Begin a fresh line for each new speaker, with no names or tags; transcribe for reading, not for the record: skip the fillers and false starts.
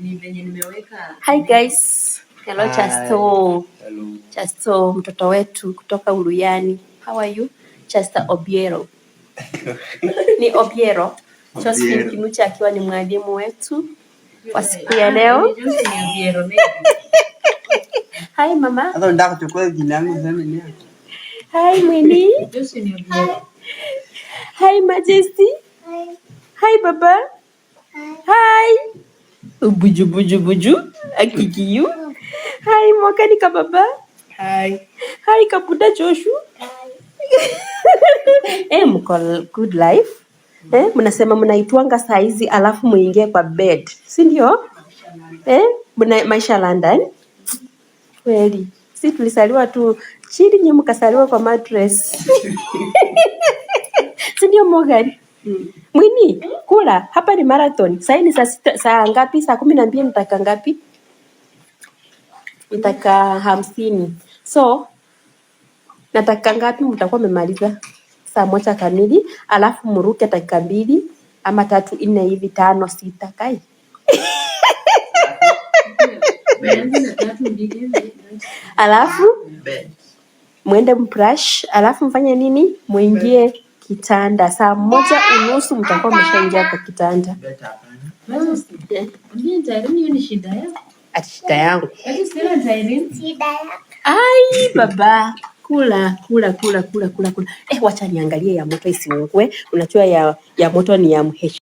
Ni venye nimeweka.
Hi guys. Hello.
Hi.
Chasto.
Hello.
Chasto, mtoto wetu kutoka Uluyani. How are you? Chester Obiero. Ni Obiero. Josephine
Obiero.
Kinucha akiwa ni mwalimu wetu kwa siku ya leo.
Josephine Obiero, maybe.
Hi mama.
Sasa unataka kuchukua jina yangu useme ni yako?
Hi Mwini.
Josephine Obiero.
Hi Majesty. Hi baba. Hi. Buju buju buju. Akikiyu. Hi Mwakani ka baba.
Hi.
Hi Kabuda Joshua. Eh, mko good life. Eh, mnasema mnaitwanga saa hizi alafu muingie kwa bed, si ndio? Eh, mna maisha London. Kweli. Si tulisaliwa tu chini, nyinyi mkasaliwa kwa mattress. Si ndio Morgan? Mwini, kula, hapa ni marathon. Sasa ni saa 6, saa ngapi? Saa 12 nataka ngapi? Nataka 50. So, nataka ngapi mtakuwa mmemaliza? Saa 1 kamili, alafu mruke dakika 2 ama 3, 4 hivi, 5, 6 kai.
Umeanza na 3, 2, 1.
Alafu
Bed.
Mwende mbrush, alafu mfanye nini? Muingie kitanda. Saa 1:30 mtakuwa mmeshaingia kwa kitanda.
Bed hapana.
Majesty. Ambia Irene hiyo ni shida yako.
Ati shida yangu.
Ati sema Irene.
Ai baba, kula kula kula kula kula kula. Eh, wacha niangalie ya moto isiungue. Unajua ya moto ni ya mhesh.